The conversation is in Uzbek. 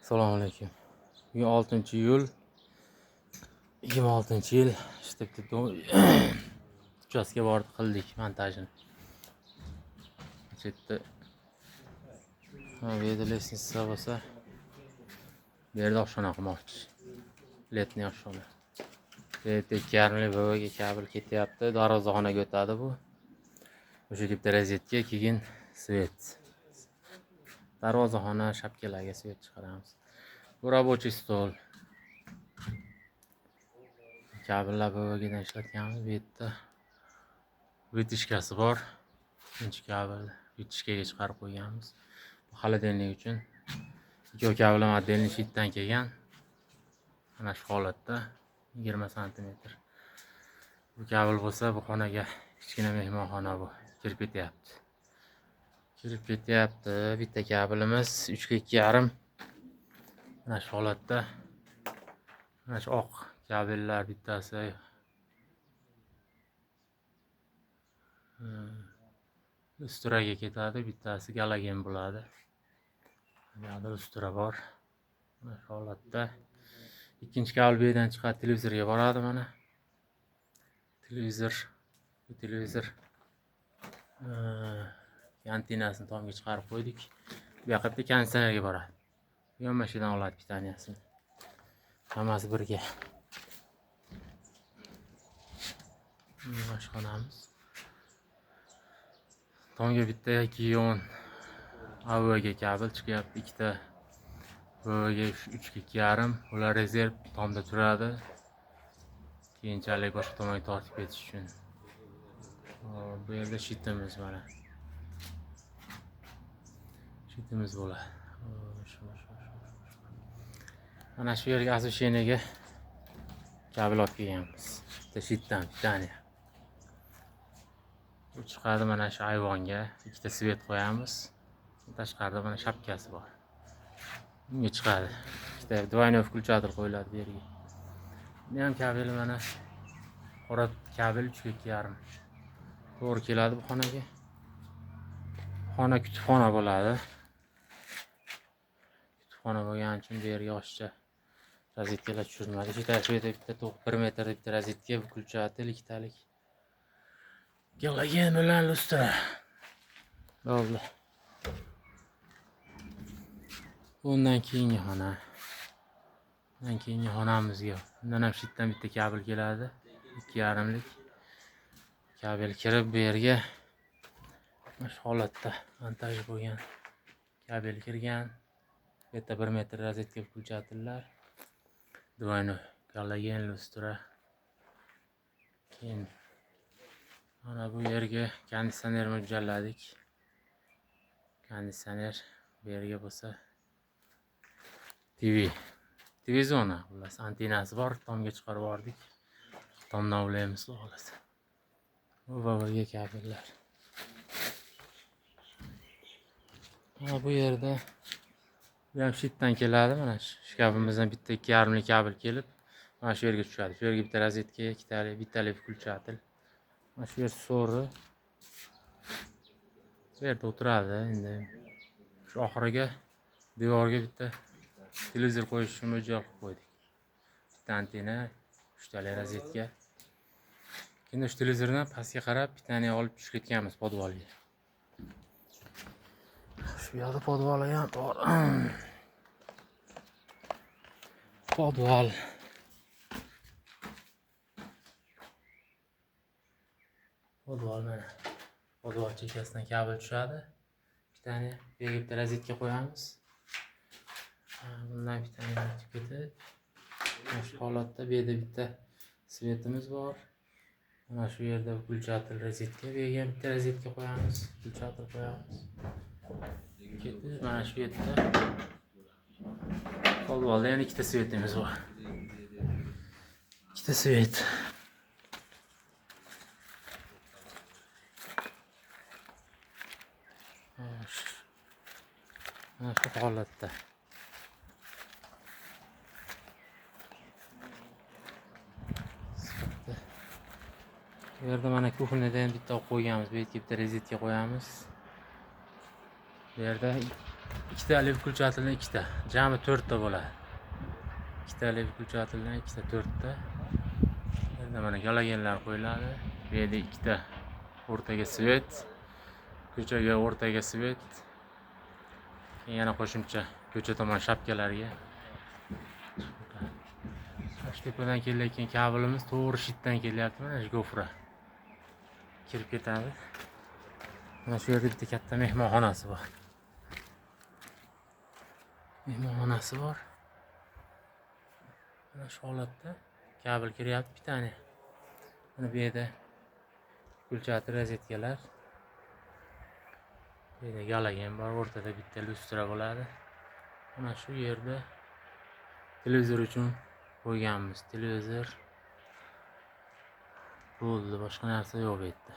Assalomu alaykum. Bugun 6-iyul 26-yil işte bitta uchastka bordi, qildik montajini. Chetda bu yerda lestnitsa bo'lsa, bu yerda oshxona qilmoqchi. Letniy oshxona. Bu yerda 2,5 VVga kabel ketyapti, darvozaxonaga o'tadi bu. O'sha bitta rozetka, keyin svet. Darvozaxona shapkalarga svet chiqaramiz. Bu рабочий stol. Kabellar VVGdan ishlatganmiz. Bu yerda vitishkasi bor. Ikkinchi kabel vitishkaga chiqarib qo'yganmiz. Bu холодильник uchun. Ikki kabel ham отдельный shitdan kelgan. Mana shu holatda 20 santimetr. Bu kabel bo'lsa, bu xonaga kichkina mehmonxona bu. Kirib ketyapti. Kirib ketyapti. Bitta kabelimiz 3 ga 2,5. Mana shu holatda. Mana shu oq kabellar bittasi usturaga ketadi, bittasi galogen bo'ladi. Bu yoqda ustura bor. Mana shu holatda. Ikkinchi kabel bu yerdan chiqadi, televizorga boradi mana. Televizor, bu televizor antenasini tomga chiqarib qo'ydik. Bu yoqqa bitta konditsionerga boradi. Bu ham mana shu yerdan oladi pitaniyasini. Hammasi birga. Oshxonamiz. Tomga bitta 2.10 AVG kabel chiqyapti, ikkita VVG 3 ga 2,5. Ular rezerv tomda turadi. Keyinchalik boshqa tomonga tortib ketish uchun. Bu yerda shitimiz mana. Shitimiz bo'ladi. Shu. Mana shu yerga освещениеga kabel olib kelganmiz. Bitta shitdan pitaniya. Bu chiqadi mana shu ayvonga, ikkita svet qo'yamiz. Tashqarida mana shapkasi bor. Bunga chiqadi. Ikkita двойной включатель qo'yiladi bu yerga. Buni ham kabeli mana qora kabel 3 ga 2,5. To'g'ri keladi bu xonaga. Xona kutubxona bo'ladi. Kutubxona bo'lgani uchun bu yerga oshiqcha rozetkalar tushirmadi. Shu yerda bitta 1 metrda bitta rozetka, включатель ikkitalik. Galogen bilan lustra. Bo'ldi. Undan keyingi xona. Undan keyingi xonamizga. Undan ham shitdan bitta kabel keladi. 2,5lik. Kabel kirib bu yerga mana shu holatda montaj bo'lgan. Kabel kirgan. Bu yerda 1 metr rozetka включательlar. Двойной galogen lustra. Keyin mana bu yerga konditsioner mo'ljalladik. Konditsioner bu yerga bo'lsa TV. TV zona, xullas antenasi bor, tomga chiqarib yubordik. Tomdan ulaymiz xohlasa. Bu VVG kabellar. Mana bu yerda bu ham shitdan keladi, mana shu shkafimizdan bitta 2,5lik kabel kelib, mana shu yerga tushadi. Shu yerga bitta rozetka, ikkitalik, bittalik включатель. Mana shu yer so'ri. Bu yerda o'tiradi endi. Shu oxiriga devorga bitta televizor qo'yish uchun mo'ljal qilib qo'ydik. Bitta antena, uchtalik rozetka. Endi shu televizordan pastga qarab pitaniya olib tushib ketganmiz podvalga. Shu yoqda podvali ham bor. Podval. Podval mana. Podval chekkasidan kabel tushadi. Pitaniya, bu yerga bitta rozetka qo'yamiz. Bundan pitaniya o'tib ketib, mana shu holatda bu yerda bitta svetimiz bor. Mana shu yerda включатель rozetka, bu yerga ham bitta rozetka qo'yamiz, включатель qo'yamiz. Ketib mana shu yerda podvalda yana ikkita svetimiz bor. Ikkita svet. Mana shu holatda. Bu yerda mana kuxnyada ham bitta qo'yganmiz. Bu yerga bitta rozetka qo'yamiz. Bu yerda Ikkitali выключатель dan ikkita, jami to'rtta bo'ladi. Ikkitali выключатель dan ikkita, to'rtta. Endi mana galogenlar qo'yiladi. Bu yerda ikkita o'rtaga свет, ko'chaga o'rtaga свет. Keyin yana qo'shimcha ko'cha tomon шапка larga. Shu tepadan kelayotgan kabelimiz to'g'ri щит dan kelyapti, mana shu гофра. Kirib ketadi. Mana shu yerda bitta katta mehmonxonasi bor. Mehmonxonasi bor. Mana shu holatda kabel kiryapti bitani. Mana bu yerda выключатель, rozetkalar. Bu yerda galogen bor, o'rtada bitta lyustra bo'ladi. Mana shu yerda televizor uchun qo'yganmiz. Televizor bo'ldi, boshqa narsa yo'q bu yerda.